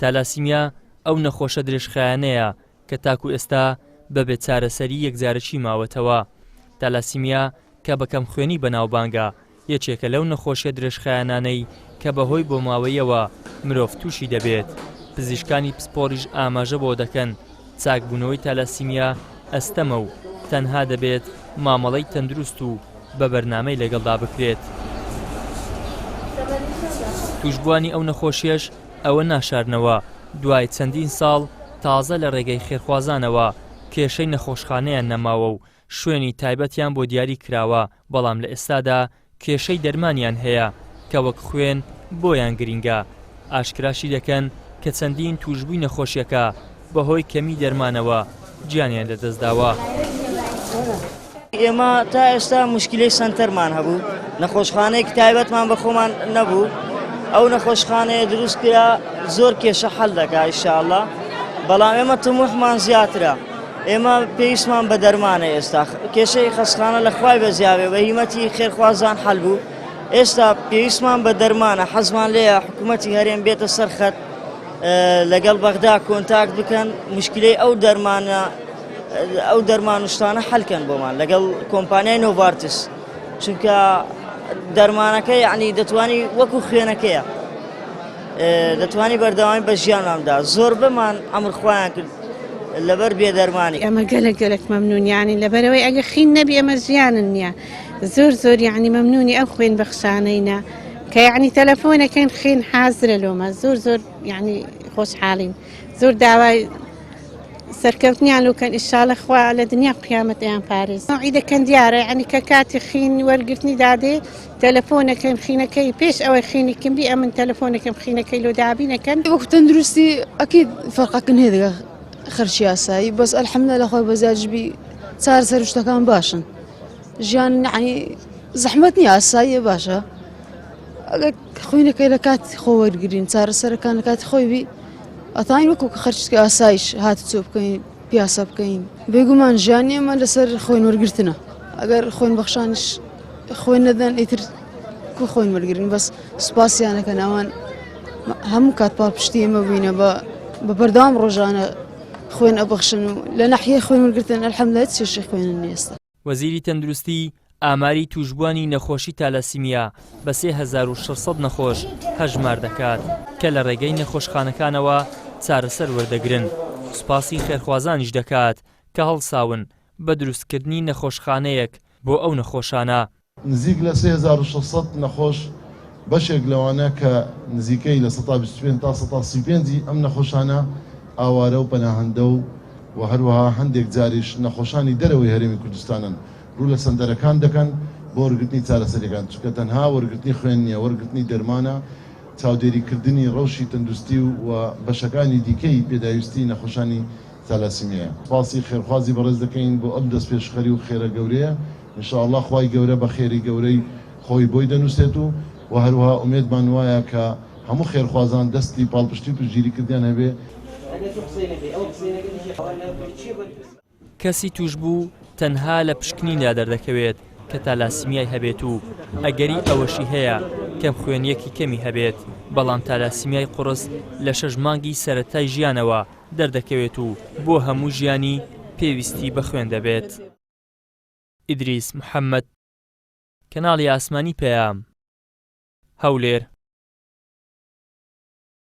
تالاسیمیا ئەو نەخۆشە درێژخایەنەیە کە تاکو ئێستا بەبێ چارەسەری یەکجارەکی ماوەتەوە. تالاسیمیا کە بە کەمخوێنی بەناوبانگە، یەکێکە لەو نەخۆشیە درێژخایەنانەی کە بەهۆی بۆماوەییەوە مرۆڤ تووشی دەبێت، پزیشکانی پسپۆڕیش ئاماژە بەوە دەکەن چاکبوونەوەی تالاسیمیا ئەستەمە و تەنها دەبێت مامەڵەی تەندروست و بە بەرنامەی لەگەڵدا بکرێت. تووشبووانی ئەو نەخۆشیەش ئەوە ناشارنەوە دوای چەندین ساڵ تازە لە ڕێگەی خێرخوازانەوە کێشەی نەخۆشخانەیان نەماوە و شوێنی تایبەتیان بۆ دیاری کراوە، بەڵام لە ئێستادا کێشەی دەرمانیان هەیە کە وەک خوێن بۆیان گرینگە، ئاشکراشی دەکەن کە چەندین تووشبووی نەخۆشیەکە بەهۆی کەمی دەرمانەوە گیانیان لەدەستداوە. ئێمە تا ئێستا موشکیلەی سەنتەرمان هەبوو، نەخۆشخانەیەکی تایبەتمان بە خۆمان نەبوو، ئەو نەخۆشخانەیە دروست کرا زۆر کێشە حەل دەکا ئیشاڵڵا، بەڵام ئێمە تموحمان زیاترە. ئێمە پێویستمان بە دەرمانە ئێستا کێشەی خەستخانە لە خوای بەزیاوێ بە هیمەتی خێرخوازان حەل بوو ئێستا پێویستمان بە دەرمانە حەزمان لێیە حکوومەتی هەرێم بێتە سەر خەت لەگەڵ بەغدا کۆنتاکت بکەن مشکلەی ئەو دەرمانە ئەو دەرمان و شتانە حەلکەن بۆمان لەگەڵ کۆمپانیای نۆڤارتس چونکە دەرمانەکە یعنی دەتوانی وەکو خوێنەکەیە دەتوانی بەردەوامی بە ژیانمان دا زۆربەمان ئەمر خۆیان کرد لەبەر بێدەرمانی. ئەمە گەلەک گەلەک مەمنون یانی لەبەرەوەی ئەگە خین نەبی ئەمە ژیانن نییە زۆر زۆر یعنی مەمنونی ئەو خوێن بەخشانەینە کە یعنی تەلەفۆنەکەین خین حازرە لۆمە زۆر زۆر یعنی خۆشحاڵین زۆر داوای سەرکەوتنیان لوکەن ئیشاڵە خوا لە دنیا قیامەت ئەیان پارێز عیدەکەن دیارە یعنی کە کاتی خین وەرگرتنی دادێ تەلەفۆنەکەم خینەکەی پێش ئەوەی خینی کم بی ئەمن تەلەفۆنەکەم خینەکەی لۆ دابینەکەن. وەکو تەندروستی ئەکید فەرقەکن هەیە دەگە خەرچی یاسایی بەس الحمدلله لە خۆی بەزیادش بی چارەسەر و شتەکان باشن ژیان یعنی زەحمەت نییە ئاساییە باشە ئەگەر خوینەکەی لە کاتی خۆ وەرگین چارەسەرەکان لە کاتی خۆی بی ئەتوانین وەکو خەرچی ئاسایش هاتوچۆ بکەین پیاسە بکەین بێگومان ژیانی ئێمە لەسەر خۆین وەرگرتنە ئەگەر خۆین بەخشانیش خۆین نەدەن ئیتر کو خۆین وەرگن بەس سوپاسیانەکەن ئەوان هەموو کات پاڵپشتی ئێمە بووینە بە بە بەردەوام ڕۆژانە خوێن ئەبەخشن و لە ناحیەی خوێن وەرگرتن الحمدلله هیچ کێشەی خوێنن نییە ئێستا. وەزیری تەندروستی ئاماری تووشبووانی نەخۆشی تالاسیمیا بە 3600 نەخۆش هەژمار دەکات کە لە ڕێگەی نەخۆشخانەکانەوە چارەسەر وەردەگرن، سوپاسی خێرخوازانیش دەکات کە هەڵساون بە دروستکردنی نەخۆشخانەیەک بۆ ئەو نەخۆشانە. نزیک لە 3600 نەخۆش بەشێک لەوانە کە نزیکەی 25% تا 35% ی ئەم نەخۆشانە ئاوارە و پەناهەندە و و هەروەها هەندێک جاریش نەخۆشانی دەرەوەی هەرێمی کوردستانن ڕوو لە سەنتەرەکان دەکەن بۆ وەرگرتنی چارەسەریەکان، چونکە تەنها وەرگرتنی خوێن نییە، وەرگرتنی دەرمانە، چاودێریکردنی ڕەوشی تەندروستی و بەشەکانی دیکەی پێداویستی نەخۆشانی تالاسیمیایە. سوپاسی خێرخوازی بەڕێز دەکەین بۆ ئەم دەستپێشخەری و خێرە گەورەیە، ان شاء اللە خوای گەورە بە خێری گەورەی خۆی بۆی دەنووسێت و وە هەروەها ئومێدمان وایە کە هەموو خێرخوازان دەستی پاڵپشتی و پشتگیری کردیان هەبێ. کەسی تووشبوو تەنها لە پشکنیندا دەردەکەوێت کە تالاسیمیای هەبێت و ئەگەری ئەوەشی هەیە کەمخوێنییەکی کەمی هەبێت، بەڵام تالاسیمیای قوڕس لە شەش مانگی سەرەتای ژیانەوە دەردەکەوێت و بۆ هەموو ژیانی پێویستی بە خوێن دەبێت. ئیدریس محەمەد، کەناڵی ئاسمانی پەیام، هەولێر.